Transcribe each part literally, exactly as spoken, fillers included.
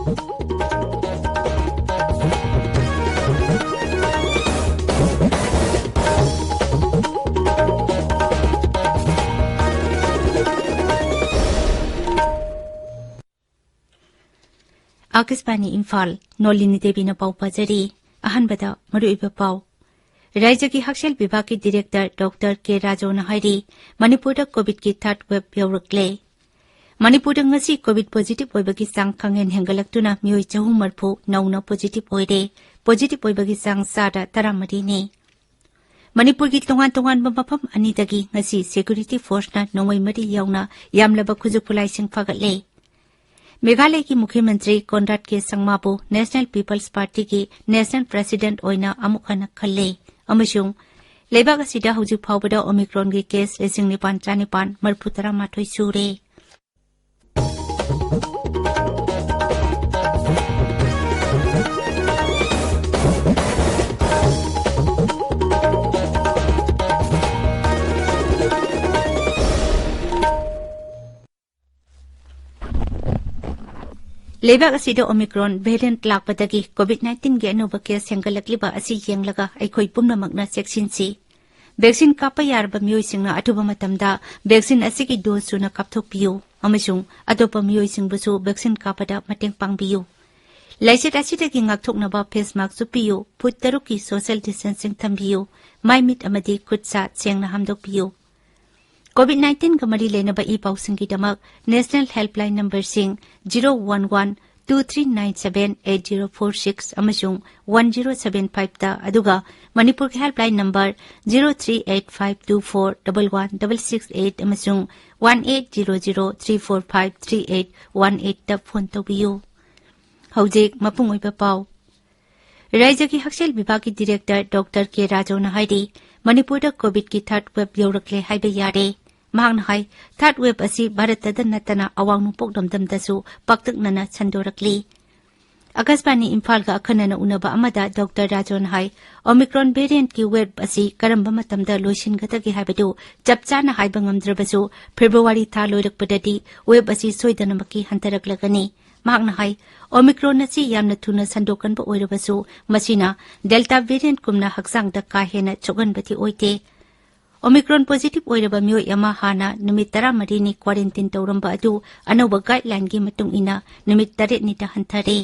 ꯑꯥꯀꯥꯁꯕꯥꯅꯤ ꯏꯝꯐꯥꯜ, ꯅꯣꯂꯤꯅꯤ ꯗꯦꯕꯤꯅ ꯄꯥꯎ ꯄꯥꯖꯔꯤ꯫ ꯑꯍꯥꯟꯕꯗ ꯃꯔꯨꯑꯣꯏꯕ ꯄꯥꯎ꯫ ꯔꯥꯖ꯭ꯌꯒꯤ ꯍꯛꯁꯦꯜ ꯕꯤꯚꯥꯒꯀꯤ ꯗꯤꯔꯦꯛꯇꯔ ꯗꯣꯛꯇꯔ ꯀꯦ ꯔꯥꯖꯨꯅ ꯍꯥꯏꯔꯤ, ꯃꯅꯤꯄꯨꯔꯗ ꯀꯣꯚꯤꯗꯀꯤ ꯊꯥꯔꯗ ꯋꯦꯕ ꯌꯧꯔꯛꯂꯦ꯫ ꯃꯅꯤꯄꯨꯔꯗ ꯉꯁꯤ ꯀꯣꯚꯤꯗ ꯄꯣꯖꯤꯇꯤꯚ ꯑꯣꯏꯕꯒꯤ ꯆꯥꯡ ꯈꯪꯍꯦꯟ ꯍꯦꯟꯒꯠꯂꯛꯇꯨꯅ ꯃꯤꯑꯣꯏ ꯆꯍꯨꯝ ꯃꯔꯤꯐꯨ ꯅꯧꯅ ꯄꯣꯖꯤꯇꯤꯚ ꯑꯣꯏꯔꯦ꯫ ꯄꯣꯖꯤꯇꯤꯚ ꯑꯣꯏꯕꯒꯤ ꯆꯥꯡ ꯆꯥꯗ ꯇꯔꯥꯃꯔꯤꯅꯤ꯫ ꯃꯅꯤꯄꯨꯔꯒꯤ ꯇꯣꯉꯥꯟ ꯇꯣꯉꯥꯟꯕ ꯃꯐꯝ ꯑꯅꯤꯗꯒꯤ ꯉꯁꯤ ꯁꯦꯀ꯭ꯌꯨꯔꯤꯇꯤ ꯐꯣꯔꯁꯅ ꯅꯣꯡꯃꯩ ꯃꯔꯤ ꯌꯥꯎꯅ ꯌꯥꯝꯂꯕ ꯈꯨꯠꯁꯨ ꯈꯨꯠꯂꯥꯏꯁꯤꯡ ꯐꯥꯒꯠꯂꯦ꯫ ꯃꯦꯘꯥꯂꯌꯒꯤ ꯃꯨꯈ꯭ꯌ ꯃꯟꯇ꯭ꯔꯤ ꯀꯣꯟꯔꯥꯗ ꯀꯦ ꯁꯪꯃꯥꯕꯨ ꯅꯦꯁꯅꯦꯜ ꯄꯤꯄꯜꯁ ꯄꯥꯔꯇꯤꯒꯤ ꯅꯦꯁꯅꯦꯜ ꯄ꯭ꯔꯦꯁꯤꯗꯦꯟꯠ ꯑꯣꯏꯅ ꯑꯃꯨꯛ ꯍꯟꯅ ꯈꯜꯂꯦ꯫ ꯑꯃꯁꯨꯡ ꯂꯩꯕꯥꯛ ꯑꯁꯤꯗ ꯍꯧꯖꯤꯛ ꯐꯥꯎꯕꯗ ꯑꯣꯃꯤꯀ꯭ꯔꯣꯟꯒꯤ ꯀꯦꯁ ꯂꯤꯁꯤꯡ ꯅꯤꯄꯥꯟ ꯆꯥꯅꯤꯄꯥꯟ ꯃꯔꯤꯐꯨ ꯇꯔꯥꯃꯥꯊꯣꯏ ꯁꯨꯔꯦ꯫ ꯂꯩꯕꯥꯛ ꯑꯁꯤꯗ ꯑꯣꯃꯤꯀ꯭ꯔꯣꯟ ꯚꯦꯔꯤꯌꯦꯟꯠ ꯂꯥꯛꯄꯗꯒꯤ ꯀꯣꯚꯤꯗ ꯅꯥꯏꯟꯇꯤꯟꯒꯤ ꯑꯅꯧꯕ ꯀꯦꯁ ꯍꯦꯟꯒꯠꯂꯛꯂꯤꯕ ꯑꯁꯤ ꯌꯦꯡꯂꯒ ꯑꯩꯈꯣꯏ ꯄꯨꯝꯅꯃꯛꯅ ꯆꯦꯛꯁꯤꯟꯁꯤ꯫ ꯚꯦꯛꯁꯤꯟ ꯀꯥꯞꯄ ꯌꯥꯔꯕ ꯃꯤꯑꯣꯏꯁꯤꯡꯅ ꯑꯊꯨꯕ ꯃꯇꯝꯗ ꯚꯦꯛꯁꯤꯟ ꯑꯁꯤꯒꯤ ꯗꯣꯖ ꯁꯨꯅ ꯀꯥꯞꯊꯣꯛꯄꯤꯌꯨ ꯑꯃꯁꯨꯡ ꯑꯇꯣꯞꯄ ꯃꯤꯑꯣꯏꯁꯤꯡꯕꯨꯁꯨ ꯚꯦꯛꯁꯤꯟ ꯀꯥꯞꯄꯗ ꯃꯇꯦꯡ ꯄꯥꯡꯕꯤꯌꯨ꯫ ꯂꯥꯏꯆꯠ ꯑꯁꯤꯗꯒꯤ ꯉꯥꯛꯊꯣꯛꯅꯕ ꯐꯦꯁ ꯃꯥꯁꯛ ꯎꯞꯄꯤꯌꯨ, ꯐꯨꯠ ꯇꯔꯨꯛꯀꯤ ꯁꯣꯁꯤꯌꯦꯜ ꯗꯤꯁꯇꯦꯟꯁꯤꯡ ꯊꯝꯕꯤꯌꯨ, ꯃꯥꯏ ꯃꯤꯠ ꯑꯃꯗꯤ ꯈꯨꯠ ꯁꯥ ꯁꯦꯡꯅ ꯍꯥꯝꯗꯣꯛꯄꯤꯌꯨ꯫ ꯀꯣꯚꯤꯗ ꯅꯥꯏꯟꯇꯤꯟꯒ ꯃꯔꯤ ꯂꯩꯅꯕ ꯏ ꯄꯥꯎꯁꯤꯡꯒꯤꯗꯃꯛ ꯅꯦꯁꯅꯦꯜ ꯍꯦꯜꯞꯂꯥꯏꯟ ꯅꯝꯕꯔꯁꯤꯡ zero one one two three nine seven eight zero four six ꯑꯃꯁꯨꯡ ꯋꯥꯟ ꯖꯤꯔꯣ ꯁꯚꯦꯟ ꯐꯥꯏꯚꯇ, ꯑꯗꯨꯒ ꯃꯅꯤꯄꯨꯔꯒꯤ helpline number zero three eight five two four double one double six eight ꯑꯃꯁꯨꯡ one eight zero zero three four five three eight one ꯑꯩꯠꯇ phone ꯇꯧꯕꯤꯌꯨ꯫ ꯍꯧꯖꯤꯛ ꯃꯄꯨꯡ ꯑꯣꯏꯕ ꯄꯥꯎ꯫ ꯔꯥꯖ꯭ꯌꯒꯤ ꯍꯛꯁꯦꯜ ꯕꯤꯚꯥꯒꯀꯤ ꯗꯤꯔꯦꯛꯇꯔ ꯗꯣꯛꯇꯔ ꯀꯦ ꯔꯥꯖꯨꯅ ꯍꯥꯏꯔꯤ, ꯃꯅꯤꯄꯨꯔꯗ ꯀꯣꯚꯤꯗꯀꯤ ꯊꯥꯔꯗ ꯋꯦꯕ ꯌꯧꯔꯛꯂꯦ ꯍꯥꯏꯕ ꯌꯥꯔꯦ꯫ ꯃꯍꯥꯛꯅ ꯍꯥꯏ, ꯊꯥꯔꯗ ꯋꯦꯕ ꯑꯁꯤ ꯚꯥꯔꯠꯇꯗ ꯅꯠꯇꯅ ꯑꯋꯥꯡ ꯅꯣꯡꯄꯣꯛ ꯂꯝꯗꯝꯗꯁꯨ ꯄꯥꯛꯇꯛꯅꯅ ꯁꯟꯗꯣꯔꯛꯂꯤ꯫ ꯑꯥꯀꯥꯁꯕꯥꯅꯤ ꯏꯝꯐꯥꯜꯒ ꯑꯈꯟꯅꯅ ꯎꯅꯕ ꯑꯃꯗ ꯗꯣꯛꯇꯔ ꯔꯥꯖꯨꯅ ꯍꯥꯏ, ꯑꯣꯃꯤꯀ꯭ꯔꯣꯟ ꯚꯦꯔꯤꯌꯦꯟꯠꯀꯤ ꯋꯦꯕ ꯑꯁꯤ ꯀꯔꯝꯕ ꯃꯇꯝꯗ ꯂꯣꯏꯁꯤꯟꯒꯗꯒꯦ ꯍꯥꯏꯕꯗꯨ ꯆꯞ ꯆꯥꯅ ꯍꯥꯏꯕ ꯉꯝꯗ꯭ꯔꯕꯁꯨ, ꯐꯦꯕ꯭ꯔꯨꯋꯥꯔꯤ ꯊꯥ ꯂꯣꯏꯔꯛꯄꯗꯗꯤ ꯋꯦꯕ ꯑꯁꯤ ꯁꯣꯏꯗꯅꯃꯛꯀꯤ ꯍꯟꯊꯔꯛꯂꯒꯅꯤ꯫ ꯃꯍꯥꯛꯅ ꯍꯥꯏ, Omicron ꯑꯁꯤ ꯌꯥꯝꯅ ꯊꯨꯅ ꯁꯟꯗꯣꯛꯀꯟꯕ ꯑꯣꯏꯔꯕꯁꯨ, ꯃꯁꯤꯅ Delta variant ꯀꯨꯝꯅ ꯍꯛꯆꯥꯡꯗ ꯀꯥ ꯍꯦꯟꯅ ꯁꯣꯛꯍꯟꯕꯗꯤ ꯑꯣꯏꯗꯦ꯫ Omicron positive ꯑꯣꯏꯔꯕ ꯃꯤꯑꯣꯏ ꯑꯃ ꯍꯥꯟꯅ ꯅꯨꯃꯤꯠ ꯇꯔꯥꯃꯔꯤꯅꯤ quarantine ꯇꯧꯔꯝꯕ ꯑꯗꯨ ꯑꯅꯧꯕ guideline ꯒꯤ ꯃꯇꯨꯡ ꯏꯟꯅ ꯅꯨꯃꯤꯠ ꯇꯔꯦꯠꯅꯤꯗ ꯍꯟꯊꯔꯦ꯫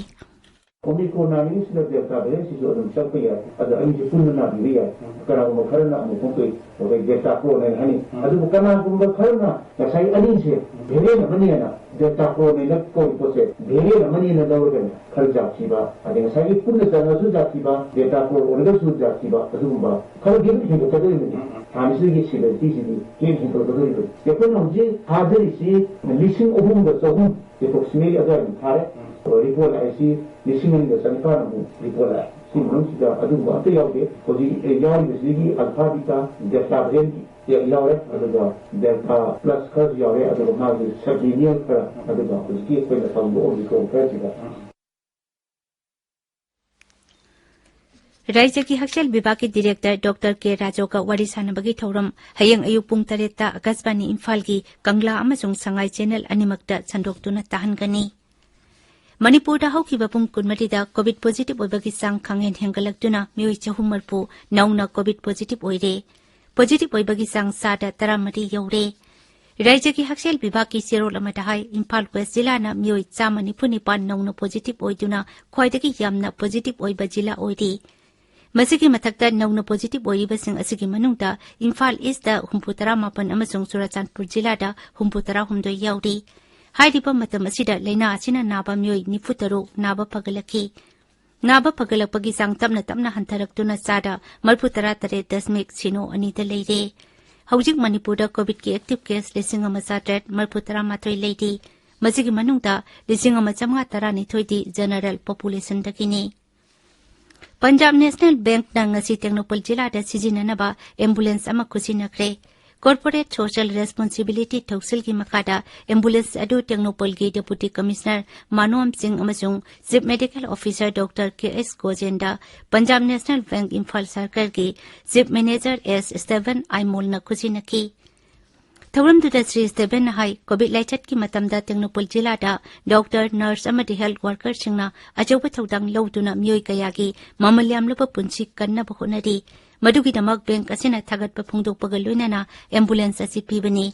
Omicron ꯅꯥꯔꯤꯁꯤꯅ Delta variant ꯁꯤꯁꯨ ꯑꯗꯨꯝ ꯆꯪꯕ ꯌꯥꯏ꯫ ꯑꯗꯣ ꯑꯅꯤꯁꯦ ꯄꯨꯟꯅ ꯅꯥꯕꯤꯕ ꯌꯥꯏ꯫ ꯀꯅꯥꯒꯨꯝꯕ ꯈꯔꯅ ꯑꯃꯨꯛ ꯑꯩꯈꯣꯏ ꯑꯩꯈꯣꯏ Delta Clone ꯍꯥꯏꯅ ꯍꯥꯏꯅꯩ꯫ ꯑꯗꯨꯕꯨ ꯀꯅꯥꯒꯨꯝꯕ ꯈꯔꯅ ꯉꯁꯥꯏ ꯑꯅꯤꯁꯦ variant ꯑꯃꯅꯦꯅ Delta Clone ꯍꯥꯏꯅ ꯀꯧꯔꯤ ꯄꯣꯠꯁꯦ variant ꯑꯃꯅꯦꯅ ꯂꯧꯔꯒꯅꯦ ꯈꯔ ꯖꯥꯠ ꯊꯤꯕ, ꯑꯗꯩ ꯉꯁꯥꯏꯒꯤ ꯄꯨꯟꯅ ꯆꯪꯉꯁꯨ ꯖꯥꯠ ꯊꯤꯕ, Delta Clone ꯑꯣꯏꯔꯒꯁꯨ ꯖꯥꯠ ꯊꯤꯕ, ꯑꯗꯨꯒꯨꯝꯕ ꯈꯔꯗꯤ ꯑꯗꯨꯝ ꯍꯦꯟꯒꯠꯀꯗꯣꯔꯤꯕꯅꯤ꯫ ꯍꯥꯟꯅꯁꯤꯗꯒꯤ severity ꯁꯤꯗꯤ ꯍꯦꯟꯅ ꯍꯦꯟꯒꯠꯀꯗꯣꯔꯤꯕꯅꯤ꯫ ꯑꯩꯈꯣꯏꯅ ꯍꯧꯖꯤꯛ ꯊꯥꯖꯔꯤꯁꯤ ꯂꯤꯁꯤꯡ ꯑꯍꯨꯝꯒ ꯆꯍꯨꯝ approximately ꯑꯗꯨꯋꯥꯏꯗ ꯊꯥꯔꯦ꯫ Report ꯂꯥꯛꯏꯁꯤ ꯂꯤꯁꯤꯡ ꯑꯅꯤꯒ ꯆꯅꯤꯄꯥꯟ ꯑꯃꯨꯛ report ꯂꯥꯛꯑꯦ꯫ ꯁꯤ ꯃꯅꯨꯡꯁꯤꯗ ꯑꯗꯨꯒꯨꯝꯕ ꯑꯝꯇ ꯌꯥꯎꯗꯦ꯫ ꯍꯧꯖꯤꯛ ꯌꯥꯎꯔꯤꯕꯁꯤꯗꯒꯤ Alpha Beta, Delta variant ꯌꯥꯎꯔꯦ, ꯑꯗꯨꯒ Delta Plus ꯈꯔꯁꯨ ꯌꯥꯎꯔꯦ, ꯑꯗꯨꯒ ꯃꯥꯒꯤ sub variant ꯈꯔ, ꯑꯗꯨꯒ ꯍꯧꯖꯤꯛꯀꯤ ꯑꯩꯈꯣꯏꯅ ꯐꯪꯕ Omicron ꯈꯔꯁꯤꯗ꯫ ꯔꯥꯏꯖ꯭ꯌꯒꯤ ꯍꯛꯁꯦꯜ ꯕꯤꯚꯥꯒꯀꯤ ꯗꯤꯔꯦꯛꯇꯔ ꯗꯣꯛꯇꯔ ꯀꯦ ꯔꯥꯖꯣꯒ ꯋꯥꯔꯤ ꯁꯥꯟꯅꯕꯒꯤ ꯊꯧꯔꯝ ꯍꯌꯦꯡ ꯑꯌꯨꯛ ꯄꯨꯡ ꯇꯔꯦꯠꯇ ꯑꯀꯥꯁꯕꯥꯅꯤ ꯏꯝꯐꯥꯜꯒꯤ ꯀꯪꯂꯥ ꯑꯃꯁꯨꯡ ꯁꯉꯥꯏ channel ꯑꯅꯤꯃꯛꯇ ꯁꯟꯗꯣꯛꯇꯨꯅ ꯇꯥꯍꯟꯒꯅꯤ꯫ ꯃꯅꯤꯄꯨꯔꯗ ꯍꯧꯈꯤꯕ ꯄꯨꯡ ꯀꯨꯟꯃꯔꯤꯗ COVID positive ꯑꯣꯏꯕꯒꯤ ꯆꯥꯡ ꯈꯪꯍꯦꯟ ꯍꯦꯟꯒꯠꯂꯛꯇꯨꯅ ꯃꯤꯑꯣꯏ ꯆꯍꯨꯝ ꯃꯔꯤꯐꯨ ꯅꯧꯅ COVID positive ꯑꯣꯏꯔꯦ꯫ Positive ꯑꯣꯏꯕꯒꯤ ꯆꯥꯡ ꯆꯥꯗ ꯇꯔꯥꯃꯔꯤ ꯌꯧꯔꯦ꯫ ꯔꯥꯏꯖ꯭ꯌꯒꯤ ꯍꯛꯁꯦꯜ ꯕꯤꯚꯥꯒꯀꯤ ꯆꯦꯔꯣꯜ ꯑꯃꯗ ꯍꯥꯏ, ꯏꯝꯐꯥꯜ ꯋꯦꯁ ꯖꯤꯂꯥꯅ ꯃꯤꯑꯣꯏ ꯆꯥꯝꯃ ꯅꯤꯐꯨ ꯅꯤꯄꯥꯟ ꯅꯧꯅ positive ꯑꯣꯏꯗꯨꯅ ꯈ꯭ꯋꯥꯏꯗꯒꯤ ꯌꯥꯝꯅ positive ꯑꯣꯏꯕ ꯖꯤꯂꯥ ꯑꯣꯏꯔꯤ꯫ ꯃꯁꯤꯒꯤ ꯃꯊꯛꯇ ꯅꯧꯅ positive ꯑꯣꯏꯔꯤꯕꯁꯤꯡ ꯑꯁꯤꯒꯤ ꯃꯅꯨꯡꯗ ꯏꯝꯐꯥꯜ ꯏꯁꯇ ꯍꯨꯝꯐꯨ ꯇꯔꯥ ꯃꯥꯄꯟ ꯑꯃꯁꯨꯡ ꯆꯨꯔꯥꯆꯥꯟꯄꯨꯔ ꯖꯤꯂꯥꯗ ꯍꯨꯝꯐꯨ ꯇꯔꯥ ꯍꯨꯝꯗꯣꯏ ꯌꯥꯎꯔꯤ꯫ ꯍꯥꯏꯔꯤꯕ ꯃꯇꯝ ꯑꯁꯤꯗ ꯂꯥꯏꯅꯥ ꯑꯁꯤꯅ ꯅꯥꯕ ꯃꯤꯑꯣꯏ ꯅꯤꯐꯨ ꯇꯔꯨꯛ ꯅꯥꯕ ꯐꯒꯠꯂꯛꯈꯤ꯫ ꯅꯥꯕ ꯐꯒꯠꯂꯛꯄꯒꯤ ꯆꯥꯡ ꯇꯞꯅ ꯇꯞꯅ ꯍꯟꯊꯔꯛꯇꯨꯅ ꯆꯥꯗ ꯃꯔꯤꯐꯨ ꯇꯔꯥ ꯇꯔꯦꯠ ꯗꯁꯃꯤꯛ ꯁꯤꯅꯣ ꯑꯅꯤꯗ ꯂꯩꯔꯦ꯫ ꯍꯧꯖꯤꯛ ꯃꯅꯤꯄꯨꯔꯗ COVIDꯀꯤ active case ꯂꯤꯁꯤꯡ ꯑꯃ ꯆꯥꯇꯔꯦꯠ ꯃꯔꯤꯐꯨ ꯇꯔꯥ ꯃꯥꯊꯣꯏ ꯂꯩꯔꯤ꯫ ꯃꯁꯤꯒꯤ ꯃꯅꯨꯡꯗ ꯂꯤꯁꯤꯡ ꯑꯃ ꯆꯥꯝꯃꯉꯥ ꯇꯔꯥꯅꯤꯊꯣꯏꯗꯤ general populationꯗꯒꯤꯅꯤ꯫ ꯄꯟꯖꯥꯕ ꯅꯦꯁꯅꯦꯜ ꯕꯦꯡꯛꯅ ꯉꯁꯤ ꯇꯦꯡꯅꯧꯄꯜ ꯖꯤꯂꯥꯗ ꯁꯤꯖꯤꯟꯅꯅꯕ ambulance ꯑꯃ ꯈꯨꯠꯁꯤꯟꯅꯈ꯭ꯔꯦ꯫ Corporate Social Responsibility ꯊꯧꯁꯤꯜꯒꯤ ꯃꯈꯥꯗ ambulance ꯑꯗꯨ ꯇꯦꯡꯅꯧꯄꯜꯒꯤ Deputy Commissioner ꯃꯥꯅꯣꯝ ꯁꯤꯡ ꯑꯃꯁꯨꯡ Chief Medical Officer doctor K S Gojendra Punjab national bank Imphal ꯁꯔꯀꯜꯒꯤ Chief Manager ꯑꯦꯁ ꯁ꯭ꯇꯦꯚꯟ ꯑꯥꯏꯃꯣꯜꯅ ꯈꯨꯠꯁꯤꯟꯅꯈꯤ꯫ ꯊꯧꯔꯝꯗꯨꯗ ꯁ꯭ꯔꯤ ꯁ꯭ꯇꯦꯕꯦꯟꯅ ꯍꯥꯏ, ꯀꯣꯚꯤꯗ ꯂꯥꯏꯆꯠꯀꯤ ꯃꯇꯝꯗ ꯇꯦꯡꯅꯧꯄꯜ ꯖꯤꯂꯥꯗ ꯗꯣꯛꯇꯔ, ꯅꯔꯁ ꯑꯃꯗꯤ ꯍꯦꯜꯊ ꯋꯥꯔꯀꯔꯁꯤꯡꯅ ꯑꯆꯧꯕ ꯊꯧꯗꯥꯡ ꯂꯧꯗꯨꯅ ꯃꯤꯑꯣꯏ ꯀꯌꯥꯒꯤ ꯃꯃꯜ ꯌꯥꯝꯂꯕ ꯄꯨꯟꯁꯤ ꯀꯟꯅꯕ ꯍꯣꯠꯅꯔꯤ꯫ ꯃꯗꯨꯒꯤꯗꯃꯛ ꯕꯦꯡꯛ ꯑꯁꯤꯅ ꯊꯥꯒꯠꯄ ꯐꯣꯡꯗꯣꯛꯄꯒ ꯂꯣꯏꯅꯅ ꯑꯦꯝꯕꯨꯂꯦꯟꯁ ꯑꯁꯤ ꯄꯤꯕꯅꯤ꯫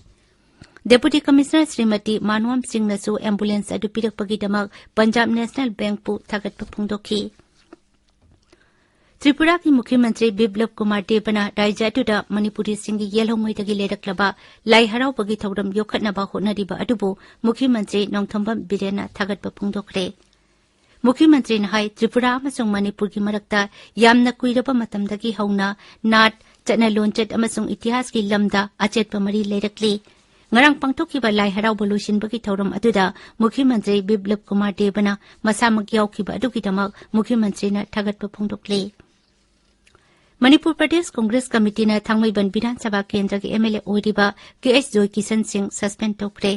ꯗꯦꯄꯨꯇꯤ ꯀꯃꯤꯁꯅꯔ ꯁ꯭ꯔꯤꯃꯇꯤ ꯃꯥꯅꯨꯑꯝ ꯁꯤꯡꯅꯁꯨ ꯑꯦꯝꯕꯨꯂꯦꯟꯁ ꯑꯗꯨ ꯄꯤꯔꯛꯄꯒꯤꯗꯃꯛ ꯄꯟꯖꯥꯕ ꯅꯦꯁꯅꯦꯜ ꯕꯦꯡꯛꯄꯨ ꯊꯥꯒꯠꯄ ꯐꯣꯡꯗꯣꯛꯈꯤ꯫ ꯇ꯭ꯔꯤꯄꯨꯔꯥꯒꯤ ꯃꯨꯈ꯭ꯌ ꯃꯟꯇ꯭ꯔꯤ ꯕꯤꯄ꯭ꯂꯕ ꯀꯨꯃꯥꯔ ꯗꯦꯕꯅ ꯔꯥꯖ꯭ꯌ ꯑꯗꯨꯗ ꯃꯅꯤꯄꯨꯔꯤꯁꯤꯡꯒꯤ ꯌꯦꯜꯍꯧꯉꯩꯗꯒꯤ ꯂꯩꯔꯛꯂꯕ ꯂꯥꯏ ꯍꯔꯥꯎꯕꯒꯤ ꯊꯧꯔꯝ ꯌꯣꯛꯈꯠꯅꯕ ꯍꯣꯠꯅꯔꯤꯕ ꯑꯗꯨꯕꯨ ꯃꯨꯈ꯭ꯌ ꯃꯟꯇ꯭ꯔꯤ ꯅꯣꯡꯊꯣꯝꯕꯝ ꯕꯤꯔꯦꯟꯅ ꯊꯥꯒꯠꯄ ꯐꯣꯡꯗꯣꯛꯈ꯭ꯔꯦ꯫ ꯃꯨꯈ꯭ꯌ ꯃꯟꯇ꯭ꯔꯤꯅ ꯍꯥꯏ, ꯇ꯭ꯔꯤꯄꯨꯔꯥ ꯑꯃꯁꯨꯡ ꯃꯅꯤꯄꯨꯔꯒꯤ ꯃꯔꯛꯇ ꯌꯥꯝꯅ ꯀꯨꯏꯔꯕ ꯃꯇꯝꯗꯒꯤ ꯍꯧꯅ ꯅꯥꯠ, ꯆꯠꯅ ꯂꯣꯟꯆꯠ ꯑꯃꯁꯨꯡ ꯏꯇꯤꯍꯥꯁꯀꯤ ꯂꯝꯗ ꯑꯆꯦꯠꯄ ꯃꯔꯤ ꯂꯩꯔꯛꯂꯤ꯫ ꯉꯔꯥꯡ ꯄꯥꯡꯊꯣꯛꯈꯤꯕ ꯂꯥꯏ ꯍꯔꯥꯎꯕ ꯂꯣꯏꯁꯤꯟꯕꯒꯤ ꯊꯧꯔꯝ ꯑꯗꯨꯗ ꯃꯨꯈ꯭ꯌ ꯃꯟꯇ꯭ꯔꯤ ꯕꯤꯄ꯭ꯂꯕ ꯀꯨꯃꯥꯔ ꯗꯦꯕꯅ ꯃꯁꯥꯃꯛ ꯌꯥꯎꯈꯤꯕ ꯑꯗꯨꯒꯤꯗꯃꯛ ꯃꯨꯈ꯭ꯌ ꯃꯟꯇ꯭ꯔꯤꯅ ꯊꯥꯒꯠꯄ ꯐꯣꯡꯗꯣꯛꯂꯤ꯫ ꯃꯅꯤꯄꯨꯔ ꯄ꯭ꯔꯗꯦꯁ ꯀꯣꯡꯒ꯭ꯔꯦꯁ ꯀꯃꯤꯇꯤꯅ ꯊꯥꯡꯃꯩꯕꯟ ꯕꯤꯙꯥꯟ ꯁꯚꯥ ꯀꯦꯟꯗ꯭ꯔꯒꯤ ꯑꯦꯝ ꯑꯦꯜ ꯑꯦ ꯑꯣꯏꯔꯤꯕ ꯀꯦ ꯑꯩꯆ ꯖꯣꯏ ꯀꯤꯁꯟ ꯁꯤꯡ ꯁꯁꯄꯦꯟ ꯇꯧꯈ꯭ꯔꯦ꯫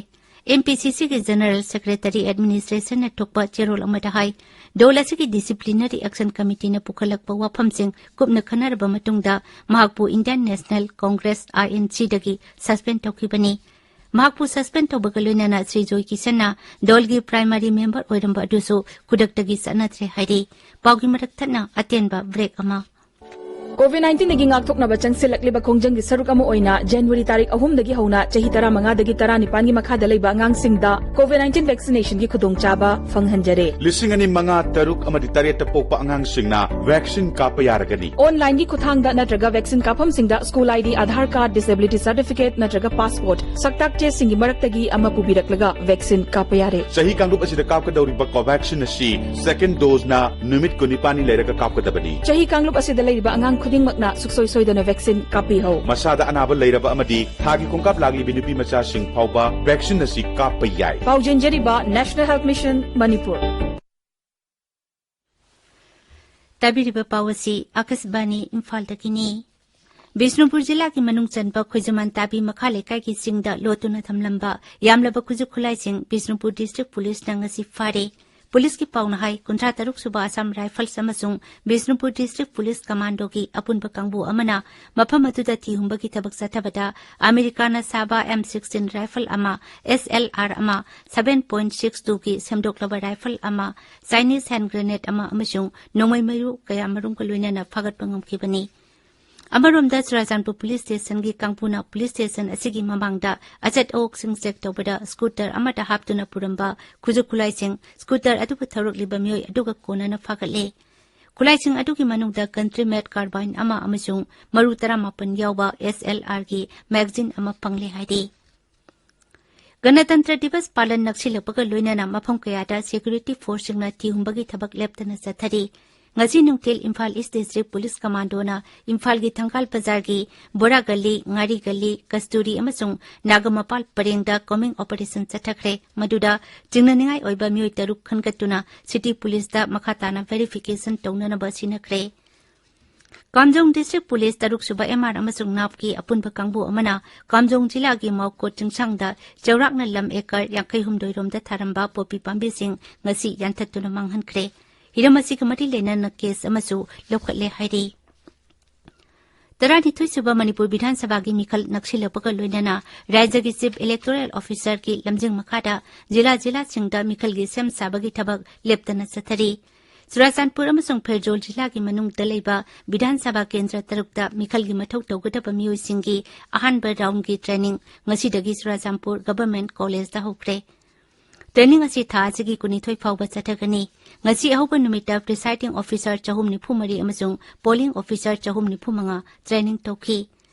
ꯑꯦꯝ ꯄꯤ ꯁꯤ ꯁꯤꯒꯤ ꯖꯦꯅꯔꯦꯜ ꯁꯦꯀ꯭ꯔꯦꯇꯔꯤ ꯑꯦꯗꯃꯤꯅꯤꯁꯇ꯭ꯔꯦꯁꯟꯅ ꯊꯣꯛꯄ ꯆꯦꯔꯣꯜ ꯑꯃꯗ ꯍꯥꯏ, ꯗꯣꯜ ꯑꯁꯤꯒꯤ ꯗꯤꯁꯤꯄ꯭ꯂꯤꯅꯔꯤ ꯑꯦꯛꯁꯟ ꯀꯃꯤꯇꯤꯅ ꯄꯨꯈꯠꯂꯛꯄ ꯋꯥꯐꯝꯁꯤꯡ ꯀꯨꯞꯅ ꯈꯟꯅꯔꯕ ꯃꯇꯨꯡꯗ ꯃꯍꯥꯛꯄꯨ Indian national Congress, I N ꯁꯤꯗꯒꯤ ꯁꯁꯄꯦꯟ ꯇꯧꯈꯤꯕꯅꯤ꯫ ꯃꯍꯥꯛꯄꯨ ꯁꯁꯄꯦꯟ ꯇꯧꯕꯒ ꯂꯣꯏꯅꯅ ꯁ꯭ꯔꯤ ꯖꯣꯏ ꯀꯤꯁꯟꯅ ꯗꯣꯜꯒꯤ ꯄ꯭ꯔꯥꯏꯃꯥꯔꯤ ꯃꯦꯝꯕꯔ ꯑꯣꯏꯔꯝꯕ ꯑꯗꯨꯁꯨ ꯈꯨꯗꯛꯇꯒꯤ ꯆꯠꯅꯗ꯭ꯔꯦ ꯍꯥꯏꯔꯤ꯫ ꯄꯥꯎꯒꯤ ꯃꯔꯛ ꯊꯠꯅ ꯑꯇꯦꯟꯕ ꯕ꯭ꯔꯦꯛ ꯑꯃ꯫ ꯀꯣꯚꯤꯗ ꯅꯥꯏꯟꯇꯤꯟꯗꯒꯤ ꯉꯥꯛꯊꯣꯛꯅꯕ ꯆꯪꯁꯤꯜꯂꯛꯂꯤꯕ ꯈꯣꯡꯖꯪꯒꯤ ꯁꯔꯨꯛ ꯑꯃ ꯑꯣꯏꯅ ꯖꯅꯋꯥꯔꯤ ꯇꯥꯔꯤꯛ ꯑꯍꯨꯝꯗꯒꯤ ꯍꯧꯅ ꯆꯍꯤ ꯇꯔꯥꯃꯉꯥꯗꯒꯤ ꯇꯔꯥꯅꯤꯄꯥꯟꯒꯤ ꯃꯈꯥꯗ ꯂꯩꯕ ꯑꯉꯥꯡꯁꯤꯡꯗ ꯀꯣꯚꯤꯗ ꯅꯥꯏꯟꯇꯤꯟ ꯚꯦꯛꯁꯤꯅꯦꯁꯟꯒꯤ ꯈꯨꯗꯣꯡꯆꯥꯕ ꯐꯪꯍꯟꯖꯔꯦ꯫ ꯂꯤꯁꯤꯡ ꯑꯅꯤ ꯃꯉꯥ, ꯇꯔꯨꯛ ꯑꯃꯗꯤ ꯇꯔꯦꯠꯇ ꯄꯣꯛꯄ ꯑꯉꯥꯡꯁꯤꯡꯅ ꯚꯦꯛꯁꯤꯟ ꯀꯥꯞꯄ ꯌꯥꯔꯒꯅꯤ꯫ ꯑꯣꯟꯂꯥꯏꯟꯒꯤ ꯈꯨꯠꯊꯥꯡꯗ ꯅꯠꯇ꯭ꯔꯒ ꯚꯦꯛꯁꯤꯟ ꯀꯥꯞꯐꯝꯁꯤꯡꯗ school I D, Aadhaar card, disability certificate ꯅꯠꯇ꯭ꯔꯒ ꯄꯥꯁꯄꯣꯔꯠ, ꯁꯛꯇꯥꯛ ꯆꯦꯁꯤꯡꯒꯤ ꯃꯔꯛꯇꯒꯤ ꯑꯃ ꯄꯨꯕꯤꯔꯛꯂꯒ ꯚꯦꯛꯁꯤꯟ ꯀꯥꯞꯄ ꯌꯥꯔꯦ꯫ ꯆꯍꯤ ꯀꯥꯡꯂꯨꯞ ꯑꯁꯤꯗ ꯀꯥꯞꯀꯗꯧꯔꯤꯕ ꯀꯣꯚꯦꯛꯁꯤꯟ ꯑꯁꯤ ꯁꯦꯀꯦꯟ ꯗꯣꯖꯅ ꯅꯨꯃꯤꯠ ꯀꯨꯟꯅꯤꯄꯥꯟꯅꯤ ꯂꯩꯔꯒ ꯀꯥꯞꯀꯗꯕꯅꯤ꯫ ꯆꯍꯤ ꯀꯥꯡꯂꯨꯞ ꯑꯁꯤꯗ ꯂꯩꯔꯤꯕ ꯑꯉꯥꯡ ꯈꯨꯗꯤꯡꯃꯛꯅ ꯁꯨꯡꯁꯣꯏ ꯁꯣꯏꯗꯅ ꯚꯦꯛꯁꯤꯟ ꯀꯥꯞꯄꯤꯍꯧ꯫ ꯃꯁꯥꯗ ꯑꯅꯥꯕ ꯂꯩꯔꯕ ꯑꯃꯗꯤ ꯊꯥꯒꯤ ꯈꯣꯡꯀꯥꯞ ꯂꯥꯛꯂꯤꯕꯤ ꯅꯨꯄꯤ ꯃꯆꯥꯁꯤꯡ ꯐꯥꯎꯕ ꯚꯦꯛꯁꯤꯟ ꯑꯁꯤ ꯀꯥꯞꯄ ꯌꯥꯏ꯫ ꯄꯥꯎꯖꯦꯟꯖꯔꯤꯕ National Health Mission ꯃꯅꯤꯄꯨꯔ꯫ ꯇꯥꯕꯤꯔꯤꯕ ꯄꯥꯎ ꯑꯁꯤ ꯑꯀꯥꯁꯕꯥꯅꯤ ꯏꯝꯐꯥꯜꯗꯒꯤꯅꯤ꯫ ꯕꯤꯁꯅꯨꯄꯨꯔ ꯖꯤꯂꯥꯒꯤ ꯃꯅꯨꯡ ꯆꯟꯕ ꯈꯣꯏꯖꯃꯥꯟ ꯇꯥꯕꯤ ꯃꯈꯥ ꯂꯩꯀꯥꯏꯒꯤ ꯆꯤꯡꯗ ꯂꯣꯠꯇꯨꯅ ꯊꯝꯂꯝꯕ ꯌꯥꯝꯂꯕ ꯈꯨꯠꯁꯨ ꯈꯨꯠꯂꯥꯏꯁꯤꯡ ꯕꯤꯁꯅꯨꯄꯨꯔ ꯗꯤꯁꯇ꯭ꯔꯤꯛ ꯄꯨꯂꯤꯁꯅ ꯉꯁꯤ ꯐꯥꯔꯦ꯫ ꯄꯨꯂꯤꯁꯀꯤ ꯄꯥꯎꯅ ꯍꯥꯏ, ꯀꯨꯟꯊ꯭ꯔꯥ ꯇꯔꯨꯛ ꯁꯨꯕ ꯑꯁꯥꯝ ꯔꯥꯏꯐꯜꯁ ꯑꯃꯁꯨꯡ ꯕꯤꯁꯅꯨꯄꯨꯔ ꯗꯤꯁꯇ꯭ꯔꯤꯛ ꯄꯨꯂꯤꯁ ꯀꯃꯥꯟꯗꯣꯒꯤ ꯑꯄꯨꯟꯕ ꯀꯥꯡꯕꯨ ꯑꯃꯅ ꯃꯐꯝ ꯑꯗꯨꯗ ꯊꯤ ꯍꯨꯝꯕꯒꯤ ꯊꯕꯛ ꯆꯠꯊꯕꯗ ꯑꯃꯦꯔꯤꯀꯥꯅ ꯁꯥꯕ ꯑꯦꯝ ꯁꯤꯛꯁꯇꯤꯟ ꯔꯥꯏꯐꯜ ꯑꯃ, ꯑꯦꯁ ꯑꯦꯜ ꯑꯥꯔ ꯑꯃ, ꯁꯚꯦꯟ ꯄꯣꯏꯟꯠ ꯁꯤꯛꯁ ꯇꯨꯒꯤ ꯁꯦꯝꯗꯣꯛꯂꯕ ꯔꯥꯏꯐꯜ ꯑꯃ, ꯆꯥꯏꯅꯤꯁ ꯍꯦꯟ ꯒ꯭ꯔꯦꯅꯦꯗ ꯑꯃ ꯑꯃꯁꯨꯡ ꯅꯣꯡꯃꯩ ꯃꯔꯨ ꯀꯌꯥ ꯃꯔꯨꯝꯒ ꯂꯣꯏꯅꯅ ꯐꯥꯒꯠꯄ ꯉꯝꯈꯤꯕꯅꯤ꯫ ꯑꯃꯔꯣꯝꯗ, ꯆꯨꯔꯥꯆꯥꯟꯄꯨꯔ ꯄꯨꯂꯤꯁ ꯁ꯭ꯇꯦꯁꯟꯒꯤ ꯀꯥꯡꯕꯨꯅ ꯄꯨꯂꯤꯁ ꯁ꯭ꯇꯦꯁꯟ ꯑꯁꯤꯒꯤ ꯃꯃꯥꯡꯗ ꯑꯆꯠ ꯑꯋꯣꯛꯁꯤꯡ ꯆꯦꯛ ꯇꯧꯕꯗ ꯁ꯭ꯀꯨꯇꯔ ꯑꯃꯗ ꯍꯥꯞꯇꯨꯅ ꯄꯨꯔꯝꯕ ꯈꯨꯠꯁꯨ ꯈꯨꯠꯂꯥꯏꯁꯤꯡ, ꯁ꯭ꯀꯨꯇꯔ ꯑꯗꯨꯕꯨ ꯊꯧꯔꯛꯂꯤꯕ ꯃꯤꯑꯣꯏ ꯑꯗꯨꯒ ꯀꯣꯟꯅꯅ ꯐꯥꯒꯠꯂꯦ꯫ ꯈꯨꯠꯂꯥꯏꯁꯤꯡ ꯑꯗꯨꯒꯤ ꯃꯅꯨꯡꯗ ꯀꯟꯇ꯭ꯔꯤ ꯃꯦꯗ ꯀꯥꯔꯕꯥꯏꯟ ꯑꯃ ꯑꯃꯁꯨꯡ ꯃꯔꯨ ꯇꯔꯥꯃꯥꯄꯟ ꯌꯥꯎꯕ ꯑꯦꯁ ꯑꯦꯜ ꯑꯥꯔꯒꯤ ꯃꯦꯒꯥꯖꯤꯟ ꯑꯃ ꯐꯪꯂꯦ ꯍꯥꯏꯔꯤ꯫ ꯒꯅꯇꯟꯇ꯭ꯔ ꯗꯤꯕꯁ ꯄꯥꯂꯟ ꯅꯛꯁꯤꯜꯂꯛꯄꯒ ꯂꯣꯏꯅꯅ ꯃꯐꯝ ꯀꯌꯥꯗ ꯁꯦꯀ꯭ꯌꯨꯔꯤꯇꯤ ꯐꯣꯔꯁꯁꯤꯡꯅ ꯊꯤ ꯍꯨꯝꯕꯒꯤ ꯊꯕꯛ ꯂꯦꯞꯇꯅ ꯆꯠꯊꯔꯤ꯫ ꯉꯁꯤ ꯅꯨꯡꯊꯤꯜ ꯏꯝꯐꯥꯜ ꯏꯁ ꯗꯤꯁꯇ꯭ꯔꯤꯛ ꯄꯨꯂꯤꯁ ꯀꯃꯥꯟꯗꯣꯅ ꯏꯝꯐꯥꯜꯒꯤ ꯊꯪꯒꯥꯜ ꯕꯖꯥꯔꯒꯤ ꯕꯣꯔꯥ ꯒꯜꯂꯤ, ꯉꯥꯔꯤ ꯒꯜꯂꯤ, ꯀꯁꯇꯨꯔꯤ ꯑꯃꯁꯨꯡ ꯅꯥꯒꯃꯄꯥꯜ ꯄꯔꯦꯡꯗ ꯀꯣꯃꯤꯡ ꯑꯣꯄꯔꯦꯁꯟ ꯆꯠꯊꯈ꯭ꯔꯦ꯫ ꯃꯗꯨꯗ ꯆꯤꯡꯅꯅꯤꯡꯉꯥꯏ ꯑꯣꯏꯕ ꯃꯤꯑꯣꯏ ꯇꯔꯨꯛ ꯈꯟꯒꯠꯇꯨꯅ ꯁꯤꯇꯤ ꯄꯨꯂꯤꯁꯇ ꯃꯈꯥ ꯇꯥꯅ ꯚꯦꯔꯤꯐꯤꯀꯦꯁꯟ ꯇꯧꯅꯅꯕ ꯁꯤꯟꯅꯈ꯭ꯔꯦ꯫ ꯀꯥꯝꯖꯣꯡ ꯗꯤꯁꯇ꯭ꯔꯤꯛ ꯄꯨꯂꯤꯁ ꯇꯔꯨꯛ ꯁꯨꯕ ꯑꯦꯝ ꯑꯥꯔ ꯑꯃꯁꯨꯡ ꯅꯥꯞꯀꯤ ꯑꯄꯨꯟꯕ ꯀꯥꯡꯕꯨ ꯑꯃꯅ ꯀꯥꯝꯖꯣꯡ ꯖꯤꯂꯥꯒꯤ ꯃꯥꯎꯀꯣꯠ ꯆꯤꯡꯁꯥꯡꯗ ꯆꯥꯎꯔꯥꯛꯅ ꯂꯝ ꯑꯦꯀꯔ ꯌꯥꯡꯈꯩ ꯍꯨꯝꯗꯣꯏ ꯔꯣꯝꯗ ꯊꯥꯔꯝꯕ ꯄꯣꯄꯤ ꯄꯥꯝꯕꯤꯁꯤꯡ ꯉꯁꯤ ꯌꯥꯟꯊꯠꯇꯨꯅ ꯃꯥꯡꯍꯟꯈ꯭ꯔꯦ꯫ ꯍꯤꯔꯝ ꯑꯁꯤꯒ ꯃꯔꯤ ꯂꯩꯅꯅ ꯀꯦꯁ ꯑꯃꯁꯨ ꯂꯧꯈꯠꯂꯦ ꯍꯥꯏꯔꯤ꯫ ꯇꯔꯥꯅꯤꯊꯣꯏ ꯁꯨꯕ ꯃꯅꯤꯄꯨꯔ ꯕꯤꯙꯥꯟ ꯁꯚꯥꯒꯤ ꯃꯤꯈꯜ ꯅꯛꯁꯤꯜꯂꯛꯄꯒ ꯂꯣꯏꯅꯅ ꯔꯥꯖ꯭ꯌꯒꯤ ꯆꯤꯐ ꯏꯂꯦꯛꯇꯣꯔꯦꯜ ꯑꯣꯐꯤꯁꯔꯒꯤ ꯂꯝꯖꯤꯡ ꯃꯈꯥꯗ ꯖꯤꯂꯥ ꯖꯤꯂꯥꯁꯤꯡꯗ ꯃꯤꯈꯜꯒꯤ ꯁꯦꯝ ꯁꯥꯕꯒꯤ ꯊꯕꯛ ꯂꯦꯞꯇꯅ ꯆꯠꯊꯔꯤ꯫ ꯆꯨꯔꯥꯆꯥꯟꯄꯨꯔ ꯑꯃꯁꯨꯡ ꯐꯦꯔꯖꯣꯜ ꯖꯤꯂꯥꯒꯤ ꯃꯅꯨꯡꯗ ꯂꯩꯕ ꯕꯤꯙꯥꯟ ꯁꯚꯥ ꯀꯦꯟꯗ꯭ꯔ ꯇꯔꯨꯛꯇ ꯃꯤꯈꯜꯒꯤ ꯃꯊꯧ ꯇꯧꯒꯗꯕ ꯃꯤꯑꯣꯏꯁꯤꯡꯒꯤ ꯑꯍꯥꯟꯕ ꯔꯥꯎꯟꯒꯤ ꯇ꯭ꯔꯦꯅꯤꯡ ꯉꯁꯤꯗꯒꯤ ꯆꯨꯔꯥꯆꯥꯟꯄꯨꯔ ꯒꯚꯔꯟꯃꯦꯟꯠ ꯀꯣꯂꯦꯖꯇ ꯍꯧꯈ꯭ꯔꯦ꯫ ꯇ꯭ꯔꯦꯅꯤꯡ ꯑꯁꯤ ꯊꯥ ꯑꯁꯤꯒꯤ ꯀꯨꯟꯅꯤꯊꯣꯏ ꯐꯥꯎꯕ ꯆꯠꯊꯒꯅꯤ꯫ ꯉꯁꯤ ꯑꯍꯧꯕ ꯅꯨꯃꯤꯠꯇ ꯄ꯭ꯔꯤꯁꯥꯏꯗꯤꯡ ꯑꯣꯐꯤꯁꯥꯔ ꯆꯍꯨꯝ ꯅꯤꯐꯨ ꯃꯔꯤ ꯑꯃꯁꯨꯡ ꯄꯣꯂꯤꯡ ꯑꯣꯐꯤꯁꯥꯔ ꯆꯍꯨꯝ ꯅꯤꯐꯨ ꯃꯉꯥ ꯇ꯭ꯔꯦꯅꯤꯡ ꯇꯧꯈꯤ꯫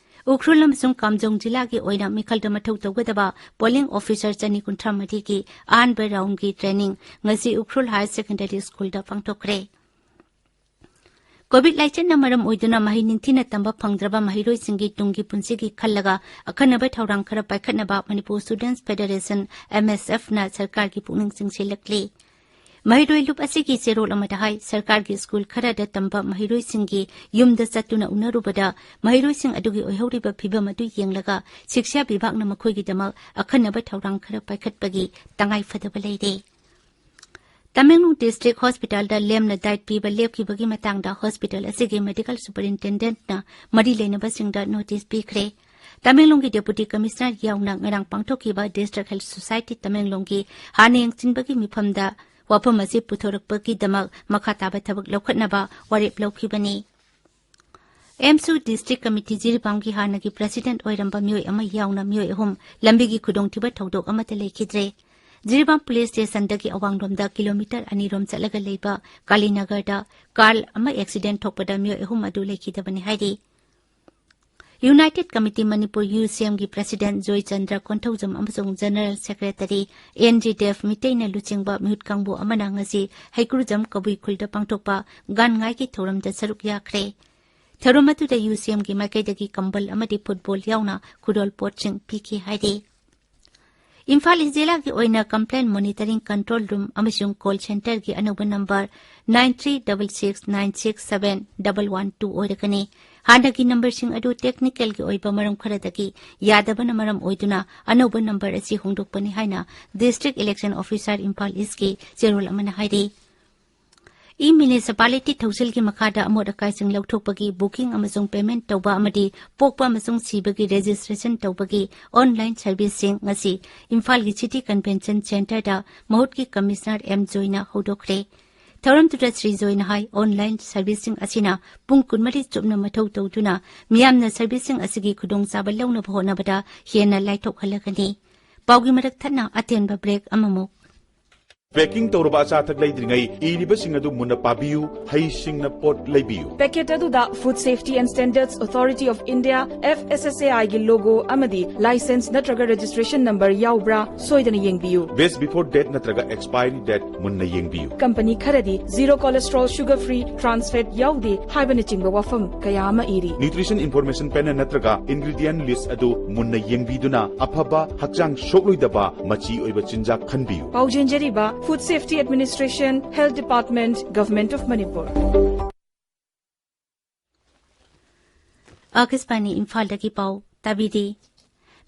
ꯎꯈ꯭ꯔꯨꯜ ꯑꯃꯁꯨꯡ ꯀꯥꯝꯖꯣꯡ ꯖꯤꯂꯥꯒꯤ ꯑꯣꯏꯅ ꯃꯤꯈꯜꯗ ꯃꯊꯧ ꯇꯧꯒꯗꯕ ꯄꯣꯂꯤꯡ ꯑꯣꯐꯤꯁꯥꯔ ꯆꯅꯤ ꯀꯨꯟꯊ꯭ꯔꯥ ꯃꯔꯤꯒꯤ ꯑꯍꯥꯟꯕ ꯔꯥꯎꯟꯒꯤ ꯇ꯭ꯔꯦꯅꯤꯡ ꯉꯁꯤ ꯎꯈ꯭ꯔꯨꯜ ꯍꯥꯌꯔ ꯁꯦꯀꯦꯟꯗꯔꯤ ꯁ꯭ꯀꯨꯜꯗ ꯄꯥꯡꯊꯣꯛꯈ꯭ꯔꯦ꯫ ꯀꯣꯚꯤꯗ ꯂꯥꯏꯆꯠꯅ ꯃꯔꯝ ꯑꯣꯏꯗꯨꯅ ꯃꯍꯩ ꯅꯤꯡꯊꯤꯅ ꯇꯝꯕ ꯐꯪꯗ꯭ꯔꯕ ꯃꯍꯩꯔꯣꯏꯁꯤꯡꯒꯤ ꯇꯨꯡꯒꯤ ꯄꯨꯟꯁꯤꯒꯤ ꯈꯜꯂꯒ ꯑꯈꯟꯅꯕ ꯊꯧꯔꯥꯡ ꯈꯔ ꯄꯥꯏꯈꯠꯅꯕ ꯃꯅꯤꯄꯨꯔ ꯁ꯭ꯇꯨꯗꯦꯟꯠꯁ ꯐꯦꯗꯔꯦꯁꯟ, ꯑꯦꯝ ꯑꯦꯁ ꯑꯦꯐꯅ ꯁꯔꯀꯥꯔꯒꯤ ꯄꯨꯛꯅꯤꯡ ꯆꯤꯡꯁꯤꯜꯂꯛꯂꯤ꯫ ꯃꯍꯩꯔꯣꯏ ꯂꯨꯞ ꯑꯁꯤꯒꯤ ꯆꯦꯔꯣꯜ ꯑꯃꯗ ꯍꯥꯏ, ꯁꯔꯀꯥꯔꯒꯤ ꯁ꯭ꯀꯨꯜ ꯈꯔꯗ ꯇꯝꯕ ꯃꯍꯩꯔꯣꯏꯁꯤꯡꯒꯤ ꯌꯨꯝꯗ ꯆꯠꯇꯨꯅ ꯎꯅꯔꯨꯕꯗ ꯃꯍꯩꯔꯣꯏꯁꯤꯡ ꯑꯗꯨꯒꯤ ꯑꯣꯏꯍꯧꯔꯤꯕ ꯐꯤꯚꯝ ꯑꯗꯨ ꯌꯦꯡꯂꯒ ꯁꯤꯛꯁꯥ ꯕꯤꯚꯥꯒꯅ ꯃꯈꯣꯏꯒꯤꯗꯃꯛ ꯑꯈꯟꯅꯕ ꯊꯧꯔꯥꯡ ꯈꯔ ꯄꯥꯏꯈꯠꯄꯒꯤ ꯇꯉꯥꯏꯐꯗꯕ ꯂꯩꯔꯦ꯫ ꯇꯃꯦꯡꯂꯣꯡ ꯗꯤꯁꯇ꯭ꯔꯤꯛ ꯍꯣꯁꯄꯤꯇꯥꯜꯗ ꯂꯦꯝꯅ ꯗꯥꯏꯠ ꯄꯤꯕ ꯂꯦꯞꯈꯤꯕꯒꯤ ꯃꯇꯥꯡꯗ ꯍꯣꯁꯄꯤꯇꯥꯜ ꯑꯁꯤꯒꯤ ꯃꯦꯗꯤꯀꯦꯜ ꯁꯨꯄꯔꯤꯟꯇꯦꯟꯗꯦꯟꯠꯅ ꯃꯔꯤ ꯂꯩꯅꯕꯁꯤꯡꯗ ꯅꯣꯇꯤꯁ ꯄꯤꯈ꯭ꯔꯦ꯫ ꯇꯃꯦꯡꯂꯣꯡꯒꯤ ꯗꯦꯄꯨꯇꯤ ꯀꯃꯤꯁꯅꯔ ꯌꯥꯎꯅ ꯉꯔꯥꯡ ꯄꯥꯡꯊꯣꯛꯈꯤꯕ ꯗꯤꯁꯇ꯭ꯔꯤꯛ ꯍꯦꯜꯊ ꯁꯣꯁꯥꯏꯇꯤ ꯇꯃꯦꯡꯂꯣꯡꯒꯤ ꯍꯥꯟꯅ ꯌꯦꯡꯁꯤꯟꯕꯒꯤ ꯃꯤꯐꯝꯗ ꯋꯥꯐꯝ ꯑꯁꯤ ꯄꯨꯊꯣꯔꯛꯄꯒꯤꯗꯃꯛ ꯃꯈꯥ ꯇꯥꯕ ꯊꯕꯛ ꯂꯧꯈꯠꯅꯕ ꯋꯥꯔꯦꯞ ꯂꯧꯈꯤꯕꯅꯤ꯫ ꯑꯦꯝꯁꯨ ꯗꯤꯁꯇ꯭ꯔꯤꯛ ꯀꯃꯤꯇꯤ ꯖꯤꯔꯤꯕꯥꯝꯒꯤ ꯍꯥꯟꯅꯒꯤ ꯄ꯭ꯔꯁꯤꯗꯦꯟꯠ ꯑꯣꯏꯔꯝꯕ ꯃꯤꯑꯣꯏ ꯑꯃ ꯌꯥꯎꯅ ꯃꯤꯑꯣꯏ ꯑꯍꯨꯝ ꯂꯝꯕꯤꯒꯤ ꯈꯨꯗꯣꯡꯊꯤꯕ ꯊꯧꯗꯣꯛ ꯑꯃꯠꯇ ꯂꯩꯈꯤꯗ꯭ꯔꯦ꯫ ꯖꯤꯔꯤꯕꯥꯝ ꯄꯨꯂꯤꯁ ꯁ꯭ꯇꯦꯁꯟꯗꯒꯤ ꯑꯋꯥꯡꯂꯣꯝꯗ ꯀꯤꯂꯣꯃꯤꯇꯔ ꯑꯅꯤꯔꯣꯝ ꯆꯠꯂꯒ ꯂꯩꯕ ꯀꯥꯂꯤꯅꯒꯔꯗ ꯀꯥꯔ ꯑꯃ ꯑꯦꯛꯁꯤꯗꯦꯟꯠ ꯊꯣꯛꯄꯗ ꯃꯤꯑꯣꯏ ꯑꯍꯨꯝ ꯑꯗꯨ ꯂꯩꯈꯤꯗꯕꯅꯤ ꯍꯥꯏꯔꯤ꯫ ꯌꯨꯅꯥꯏꯇꯦꯗ ꯀꯃꯤꯇꯤ ꯃꯅꯤꯄꯨꯔ, ꯌꯨ ꯁꯤ ꯑꯦꯝꯒꯤ ꯄ꯭ꯔꯁꯤꯗꯦꯟꯠ ꯖꯣꯏꯆꯟꯗ꯭ꯔ ꯀꯣꯟꯊꯧꯖꯝ ꯑꯃꯁꯨꯡ ꯖꯦꯅꯔꯦꯜ ꯁꯦꯀ꯭ꯔꯦꯇꯔꯤ ꯑꯦꯟ ꯖꯤ ꯗꯦꯕ ꯃꯤꯇꯩꯅ ꯂꯨꯆꯤꯡꯕ ꯃꯤꯍꯨꯠ ꯀꯥꯡꯕꯨ ꯑꯃꯅ ꯉꯁꯤ ꯍꯩꯀ꯭ꯔꯨꯖꯝ ꯀꯕꯨꯏ ꯈꯨꯜꯗ ꯄꯥꯡꯊꯣꯛꯄ ꯒꯥꯟ ꯉꯥꯏꯒꯤ ꯊꯧꯔꯝꯗ ꯁꯔꯨꯛ ꯌꯥꯈ꯭ꯔꯦ꯫ ꯊꯧꯔꯝ ꯑꯗꯨꯗ ꯌꯨ ꯁꯤ ꯑꯦꯝꯒꯤ ꯃꯥꯏꯀꯩꯗꯒꯤ ꯀꯝꯕꯜ ꯑꯃꯗꯤ ꯐꯨꯠꯕꯣꯜ ꯌꯥꯎꯅ ꯈꯨꯗꯣꯜ ꯄꯣꯠꯁꯤꯡ ꯄꯤꯈꯤ ꯍꯥꯏꯔꯤ꯫ ꯏꯝꯐꯥꯜ ꯏꯁ ꯖꯤꯂꯥꯒꯤ ꯑꯣꯏꯅ ꯀꯝꯄ꯭ꯂꯦꯟ ꯃꯣꯅꯤꯇꯔꯤꯡ ꯀꯟꯇ꯭ꯔꯣꯜ ꯔꯨꯝ ꯑꯃꯁꯨꯡ ꯀꯣꯜ ꯁꯦꯟꯇꯔꯒꯤ ꯑꯅꯧꯕ number nine three double six nine six seven double one two ꯑꯣꯏꯔꯒꯅꯤ꯫ ꯍꯥꯟꯅꯒꯤ ꯅꯝꯕꯔꯁꯤꯡ ꯑꯗꯨ ꯇꯦꯛꯅꯤꯀꯦꯜꯒꯤ ꯑꯣꯏꯕ ꯃꯔꯝ ꯈꯔꯗꯒꯤ ꯌꯥꯗꯕꯅ ꯃꯔꯝ ꯑꯣꯏꯗꯨꯅ ꯑꯅꯧꯕ ꯅꯝꯕꯔ ꯑꯁꯤ ꯍꯣꯡꯗꯣꯛꯄꯅꯤ ꯍꯥꯏꯅ ꯗꯤꯁꯇ꯭ꯔꯤꯛ ꯏꯂꯦꯛꯁꯟ ꯑꯣꯐꯤꯁꯥꯔ ꯏꯝꯐꯥꯜ ꯏꯁꯀꯤ ꯆꯦꯔꯣꯜ ꯑꯃꯅ ꯍꯥꯏꯔꯤ꯫ ꯏ ꯃ꯭ꯌꯨꯅꯤꯁꯤꯄꯥꯂꯤꯇꯤ ꯊꯧꯁꯤꯜꯒꯤ ꯃꯈꯥꯗ ꯑꯃꯣꯠ ꯑꯀꯥꯏꯁꯤꯡ ꯂꯧꯊꯣꯛꯄꯒꯤ ꯕꯨꯀꯤꯡ ꯑꯃꯁꯨꯡ ꯄꯦꯃꯦꯟꯠ ꯇꯧꯕ ꯑꯃꯗꯤ ꯄꯣꯛꯄ ꯑꯃꯁꯨꯡ ꯁꯤꯕꯒꯤ ꯔꯦꯖꯤꯁꯇ꯭ꯔꯦꯁꯟ ꯇꯧꯕꯒꯤ ꯑꯣꯟꯂꯥꯏꯟ ꯁꯔꯚꯤꯁꯁꯤꯡ ꯉꯁꯤ ꯏꯝꯐꯥꯜꯒꯤ ꯁꯤꯇꯤ ꯀꯟꯚꯦꯟꯁꯟ ꯁꯦꯟꯇꯔꯗ ꯃꯍꯨꯠꯀꯤ ꯀꯃꯤꯁꯅꯔ ꯑꯦꯝ ꯖꯣꯏꯅ ꯍꯧꯗꯣꯛꯈ꯭ꯔꯦ꯫ ꯊꯧꯔꯝꯗꯨꯗ ꯁ꯭ꯔꯤ ꯖꯣꯏꯅ ꯍꯥꯏ, ꯑꯣꯟꯂꯥꯏꯟ ꯁꯔꯚꯤꯁꯁꯤꯡ ꯑꯁꯤꯅ ꯄꯨꯡ ꯀꯨꯟꯃꯔꯤ ꯆꯨꯞꯅ ꯃꯊꯧ ꯇꯧꯗꯨꯅ ꯃꯤꯌꯥꯝꯅ ꯁꯔꯚꯤꯁꯁꯤꯡ ꯑꯁꯤꯒꯤ ꯈꯨꯗꯣꯡꯆꯥꯕ ꯂꯧꯅꯕ ꯍꯣꯠꯅꯕꯗ ꯍꯦꯟꯅ ꯂꯥꯏꯊꯣꯛꯍꯜꯂꯒꯅꯤ꯫ ꯄꯥꯎꯒꯤ ꯃꯔꯛ ꯊꯠꯅ ꯑꯇꯦꯟꯕ ꯕ꯭ꯔꯦꯛ ꯑꯃꯃꯨꯛ꯫ ꯄꯦꯀꯤꯡ ꯇꯧꯔꯕ ꯑꯆꯥ ꯑꯊꯛ ꯂꯩꯗ꯭ꯔꯤꯉꯩ ꯏꯔꯤꯕꯁꯤꯡ ꯑꯗꯨ ꯃꯨꯟꯅ ꯄꯥꯕꯤꯌꯨ, ꯍꯩꯁꯤꯡꯅ ꯄꯣꯠ ꯂꯩꯕꯤꯌꯨ꯫ ꯄꯦꯀꯦꯠ ꯑꯗꯨꯗ Food Safety and Standards Authority of India, F S S A I ꯒꯤ ꯂꯣꯒꯣ ꯑꯃꯗꯤ ꯂꯥꯏꯁꯦꯟꯁ ꯅꯠꯇ꯭ꯔꯒ ꯔꯦꯖꯤꯁꯇ꯭ꯔꯦꯁꯟ ꯅꯝꯕꯔ ꯌꯥꯎꯕ꯭ꯔꯥ ꯁꯣꯏꯗꯅ ꯌꯦꯡꯕꯤꯌꯨ꯫ Best before date ꯅꯠꯇ꯭ꯔꯒ expiry date ꯃꯨꯟꯅ ꯌꯦꯡꯕꯤꯌꯨ꯫ ꯀꯝꯄꯅꯤ ꯈꯔꯗꯤ zero cholesterol, sugar free, trans fat ꯌꯥꯎꯗꯦ ꯍꯥꯏꯕꯅꯆꯤꯡꯕ ꯋꯥꯐꯝ ꯀꯌꯥ ꯑꯃ ꯏꯔꯤ꯫ Nutrition Information Panel ꯅꯠꯇ꯭ꯔꯒ ingredient list ꯑꯗꯨ ꯃꯨꯟꯅ ꯌꯦꯡꯕꯤꯗꯨꯅ ꯑꯐꯕ, ꯍꯛꯆꯥꯡ ꯁꯣꯛꯂꯣꯏꯗꯕ, ꯃꯆꯤ ꯑꯣꯏꯕ ꯆꯤꯟꯖꯥꯛ ꯈꯟꯕꯤꯌꯨ꯫ ꯄꯥꯎꯖꯦꯟꯖꯔꯤꯕ Food Safety Administration, Health Department, Government of Manipur꯫ ꯑꯥꯀꯥꯁꯕꯥꯅꯤ ꯏꯝꯐꯥꯜꯗꯒꯤ ꯄꯥꯎ ꯇꯥꯕꯤꯔꯤ꯫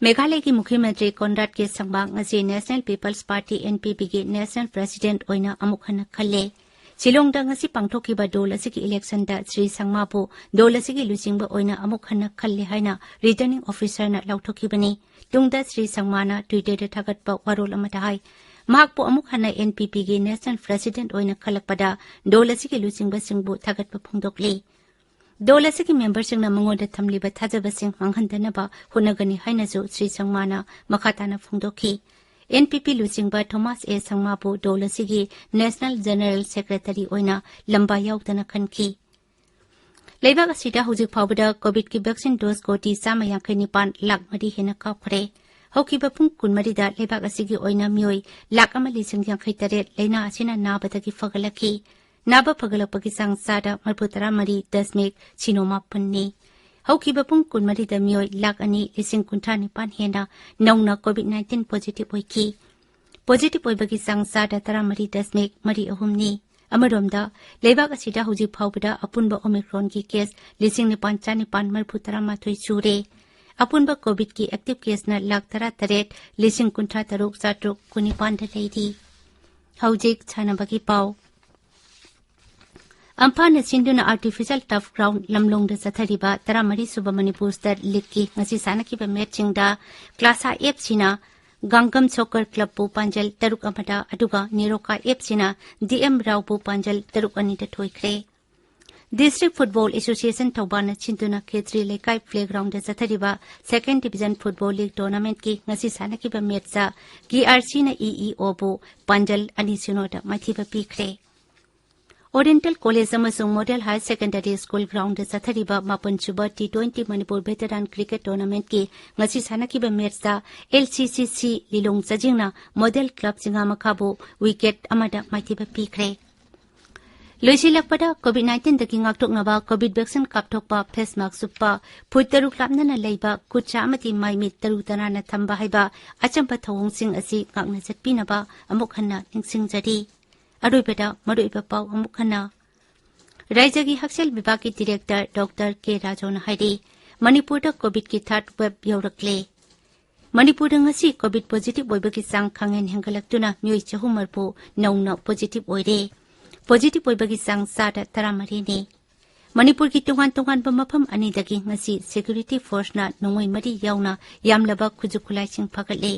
ꯃꯦꯘꯥꯂꯌꯒꯤ ꯃꯨꯈ꯭ꯌ ꯃꯟꯇ꯭ꯔꯤ ꯀꯣꯟꯔꯥꯗ ꯀꯦ ꯁꯪꯃꯥ ꯉꯁꯤ National People's Party, N P P ꯒꯤ National President ꯑꯣꯏꯅ ꯑꯃꯨꯛ ꯍꯟꯅ ꯈꯜꯂꯦ꯫ ꯁꯤꯂꯣꯡꯗ ꯉꯁꯤ ꯄꯥꯡꯊꯣꯛꯈꯤꯕ ꯗꯣꯜ ꯑꯁꯤꯒꯤ election ꯗ ꯁ꯭ꯔꯤ ꯁꯪꯃꯥꯕꯨ ꯗꯣꯜ ꯑꯁꯤꯒꯤ ꯂꯨꯆꯤꯡꯕ ꯑꯣꯏꯅ ꯑꯃꯨꯛ ꯍꯟꯅ ꯈꯜꯂꯦ ꯍꯥꯏꯅ Returning Officer ꯅ ꯂꯥꯎꯊꯣꯛꯈꯤꯕꯅꯤ꯫ ꯇꯨꯡꯗ ꯁ꯭ꯔꯤ ꯁꯪꯃꯥꯅ Twitter ꯗ ꯊꯥꯒꯠꯄ ꯋꯥꯔꯣꯜ ꯑꯃꯗ ꯍꯥꯏ, ꯃꯍꯥꯛꯄꯨ ꯑꯃꯨꯛ ꯍꯟꯅ N P P ꯒꯤ National President ꯑꯣꯏꯅ ꯈꯜꯂꯛꯄꯗ ꯗꯣꯜ ꯑꯁꯤꯒꯤ ꯂꯨꯆꯤꯡꯕꯁꯤꯡꯕꯨ ꯊꯥꯒꯠꯄ ꯐꯣꯡꯗꯣꯛꯂꯤ꯫ ꯗꯣꯜ ꯑꯁꯤꯒꯤ member ꯁꯤꯡꯅ ꯃꯉꯣꯟꯗ ꯊꯝꯂꯤꯕ ꯊꯥꯖꯕꯁꯤꯡ ꯃꯥꯡꯍꯟꯗꯅꯕ ꯍꯣꯠꯅꯒꯅꯤ ꯍꯥꯏꯅꯁꯨ ꯁ꯭ꯔꯤ ꯁꯪꯃꯥꯅ ꯃꯈꯥ ꯇꯥꯅ ꯐꯣꯡꯗꯣꯛꯈꯤ꯫ N P P ꯂꯨꯆꯤꯡꯕ ꯊꯣꯃꯥꯁ ꯑꯦ ꯁꯪꯃꯥꯕꯨ ꯗꯣꯜ ꯑꯁꯤꯒꯤ National General Secretary ꯑꯣꯏꯅ ꯂꯝꯕꯥ ꯌꯥꯎꯗꯅ ꯈꯟꯈꯤ꯫ ꯂꯩꯕꯥꯛ ꯑꯁꯤꯗ ꯍꯧꯖꯤꯛ ꯐꯥꯎꯕꯗ COVID ꯀꯤ vaccine dose ꯀꯣꯇꯤ ꯆꯥꯝꯃ ꯌꯥꯡꯈꯩ ꯅꯤꯄꯥꯟ ꯂꯥꯈ ꯃꯔꯤ ꯍꯦꯟꯅ ꯀꯥꯞꯈ꯭ꯔꯦ꯫ ꯍꯧꯈꯤꯕ ꯄꯨꯡ ꯀꯨꯟꯃꯔꯤꯗ ꯂꯩꯕꯥꯛ ꯑꯁꯤꯒꯤ ꯑꯣꯏꯅ ꯃꯤꯑꯣꯏ ꯂꯥꯈ ꯑꯃ ꯂꯤꯁꯤꯡ ꯌꯥꯡꯈꯩ ꯇꯔꯦꯠ ꯂꯥꯏꯅꯥ ꯑꯁꯤꯅ ꯅꯥꯕꯗꯒꯤ ꯐꯒꯠꯂꯛꯈꯤ꯫ ꯅꯥꯕ ꯐꯒꯠꯂꯛꯄꯒꯤ ꯆꯥꯡ ꯆꯥꯗ ꯃꯔꯤꯐꯨ ꯇꯔꯥ ꯃꯔꯤ ꯗꯁꯃꯤꯛ ꯁꯤꯅꯣ ꯃꯥꯄꯟꯅꯤ꯫ ꯍꯧꯈꯤꯕ ꯄꯨꯡ ꯀꯨꯟꯃꯔꯤꯗ ꯃꯤꯑꯣꯏ ꯂꯥꯈ ꯑꯅꯤ ꯂꯤꯁꯤꯡ ꯀꯨꯟꯊ꯭ꯔꯥ ꯅꯤꯄꯥꯟ ꯍꯦꯟꯅ ꯅꯧꯅ COVID nineteen positive ꯑꯣꯏꯈꯤ꯫ Positive ꯑꯣꯏꯕꯒꯤ ꯆꯥꯡ ꯆꯥꯗ ꯇꯔꯥ ꯃꯔꯤ ꯗꯁꯃꯤꯛ ꯃꯔꯤ ꯑꯍꯨꯝꯅꯤ꯫ ꯑꯃꯔꯣꯝꯗ, ꯂꯩꯕꯥꯛ ꯑꯁꯤꯗ ꯍꯧꯖꯤꯛ ꯐꯥꯎꯕꯗ ꯑꯄꯨꯟꯕ Omicron ꯒꯤ case ꯂꯤꯁꯤꯡ ꯅꯤꯄꯥꯟ ꯆꯥꯅꯤꯄꯥꯟ ꯃꯔꯤꯐꯨ ꯇꯔꯥ ꯃꯥꯊꯣꯏ ꯁꯨꯔꯦ꯫ ꯑꯄꯨꯟꯕ COVID ꯀꯤ active case ꯅ ꯂꯥꯈ ꯇꯔꯥ ꯇꯔꯦꯠ ꯂꯤꯁꯤꯡ ꯀꯨꯟꯊ꯭ꯔꯥ ꯇꯔꯨꯛ ꯆꯥꯇ꯭ꯔꯨꯛ ꯀꯨꯟꯅꯤꯄꯥꯟꯗ ꯂꯩꯔꯤ꯫ ꯍꯧꯖꯤꯛ ꯁꯥꯟꯅꯕꯒꯤ ꯄꯥꯎ꯫ ꯑꯝꯐꯥꯅ ꯁꯤꯟꯗꯨꯅ Artificial Turf Ground ꯂꯝꯂꯣꯡꯗ ꯆꯠꯊꯔꯤꯕ ꯇꯔꯥꯃꯔꯤ ꯁꯨꯕ ꯃꯅꯤꯄꯨꯔ State League ꯀꯤ ꯉꯁꯤ ꯁꯥꯟꯅꯈꯤꯕ match ꯁꯤꯡꯗ ꯀ꯭ꯂꯥꯁꯥ F C ꯅ ꯒꯥꯡꯒꯝ Soccer Club ꯄꯨ ꯄꯥꯟꯖꯜ ꯇꯔꯨꯛ ꯑꯃꯗ, ꯑꯗꯨꯒ ꯅꯦꯔꯣꯀꯥ F C ꯅ D M ꯔꯥꯎꯕꯨ ꯄꯥꯟꯖꯜ ꯇꯔꯨꯛ ꯑꯅꯤꯗ ꯊꯣꯏꯈ꯭ꯔꯦ꯫ District Football Association ꯊꯧꯕꯥꯜꯅ ꯁꯤꯟꯗꯨꯅ ꯈꯦꯇ꯭ꯔꯤ ꯂꯩꯀꯥꯏ playground ꯗ ꯆꯠꯊꯔꯤꯕ Second Division Football League Tournament ꯀꯤ ꯉꯁꯤ ꯁꯥꯟꯅꯈꯤꯕ match ꯇ K R C ꯅ E E O ꯕꯨ ꯄꯥꯟꯖꯜ ꯑꯅꯤ ꯁꯤꯅꯣꯗ ꯃꯥꯏꯊꯤꯕ ꯄꯤꯈ꯭ꯔꯦ꯫ Oriental College ꯑꯃꯁꯨꯡ Model Higher Secondary School ground ꯗ ꯆꯠꯊꯔꯤꯕ ꯃꯥꯄꯟ ꯁꯨꯕ T twenty Manipur Veteran Cricket Tournament ꯀꯤ ꯉꯁꯤ ꯁꯥꯟꯅꯈꯤꯕ match ꯇ L C C C ꯂꯤꯂꯣꯡ ꯆꯥꯖꯤꯡꯅ Model Club ꯆꯤꯡꯉꯥꯃꯈꯥꯕꯨ wicket ꯑꯃꯗ ꯃꯥꯏꯊꯤꯕ ꯄꯤꯈ꯭ꯔꯦ꯫ ꯂꯣꯏꯁꯤꯜꯂꯛꯄꯗ, COVID nineteen ꯗꯒꯤ ꯉꯥꯛꯊꯣꯛꯅꯕ COVID vaccine ꯀꯥꯞꯊꯣꯛꯄ, face mask ꯎꯞꯄ, ꯐꯨꯠ ꯇꯔꯨꯛ ꯂꯥꯞꯅꯅ ꯂꯩꯕ, ꯈꯨꯠ ꯁꯥ ꯑꯃꯗꯤ ꯃꯥꯏ ꯃꯤꯠ ꯇꯔꯨ ꯇꯅꯥꯟꯅ ꯊꯝꯕ ꯍꯥꯏꯕ ꯑꯆꯝꯕ ꯊꯧꯑꯣꯡꯁꯤꯡ ꯑꯁꯤ ꯉꯥꯛꯅ ꯆꯠꯄꯤꯅꯕ ꯑꯃꯨꯛ ꯍꯟꯅ ꯅꯤꯡꯁꯤꯡꯖꯔꯤ꯫ ꯑꯔꯣꯏꯕꯗ ꯃꯔꯨꯑꯣꯏꯕ ꯄꯥꯎ ꯑꯃꯨꯛ ꯍꯟꯅ꯫ ꯔꯥꯏꯖ꯭ꯌꯒꯤ ꯍꯛꯁꯦꯜ ꯕꯤꯚꯥꯒꯀꯤ director Doctor K ꯔꯥꯖꯨꯅ ꯍꯥꯏꯔꯤ, ꯃꯅꯤꯄꯨꯔꯗ COVID ꯀꯤ third wave ꯌꯧꯔꯛꯂꯦ꯫ ꯃꯅꯤꯄꯨꯔꯗ ꯉꯁꯤ ꯀꯣꯚꯤꯗ ꯄꯣꯖꯤꯇꯤꯚ ꯑꯣꯏꯕꯒꯤ ꯆꯥꯡ ꯈꯪꯍꯦꯟ ꯍꯦꯟꯒꯠꯂꯛꯇꯨꯅ ꯃꯤꯑꯣꯏ ꯆꯍꯨꯝ ꯃꯔꯤꯐꯨ ꯅꯧꯅ ꯄꯣꯖꯤꯇꯤꯚ ꯑꯣꯏꯔꯦ꯫ ꯄꯣꯖꯤꯇꯤꯚ ꯑꯣꯏꯕꯒꯤ ꯆꯥꯡ ꯆꯥꯗ ꯇꯔꯥꯃꯔꯤꯅꯤ꯫ ꯃꯅꯤꯄꯨꯔꯒꯤ ꯇꯣꯉꯥꯟ ꯇꯣꯉꯥꯟꯕ ꯃꯐꯝ ꯑꯅꯤꯗꯒꯤ ꯉꯁꯤ ꯁꯦꯀ꯭ꯌꯨꯔꯤꯇꯤ ꯐꯣꯔꯁꯅ ꯅꯣꯡꯃꯩ ꯃꯔꯤ ꯌꯥꯎꯅ ꯌꯥꯝꯂꯕ ꯈꯨꯠꯁꯨ ꯈꯨꯠꯂꯥꯏꯁꯤꯡ ꯐꯥꯒꯠꯂꯦ꯫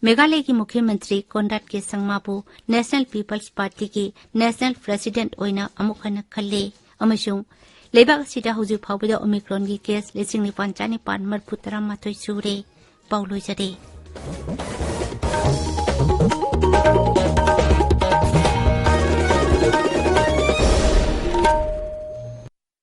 ꯃꯦꯘꯥꯂꯌꯒꯤ ꯃꯨꯈ꯭ꯌ ꯃꯟꯇ꯭ꯔꯤ ꯀꯣꯟꯔꯥꯗ ꯀꯦ ꯁꯪꯃꯥꯕꯨ ꯅꯦꯁꯅꯦꯜ ꯄꯤꯄꯜꯁ ꯄꯥꯔꯇꯤꯒꯤ ꯅꯦꯁꯅꯦꯜ ꯄ꯭ꯔꯦꯁꯤꯗꯦꯟꯠ ꯑꯣꯏꯅ ꯑꯃꯨꯛ ꯍꯟꯅ ꯈꯜꯂꯦ ꯑꯃꯁꯨꯡ ꯂꯩꯕꯥꯛ ꯑꯁꯤꯗ ꯍꯧꯖꯤꯛ ꯐꯥꯎꯕꯗ ꯑꯣꯃꯤꯀ꯭ꯔꯣꯟꯒꯤ ꯀꯦꯁ ꯂꯤꯁꯤꯡ ꯅꯤꯄꯥꯟ ꯆꯥꯅꯤꯄꯥꯟ ꯃꯔꯤꯐꯨ ꯇꯔꯥꯃꯥꯊꯣꯏ ꯁꯨꯔꯦ꯫ ꯄꯥꯎ ꯂꯣꯏꯖꯔꯦ꯫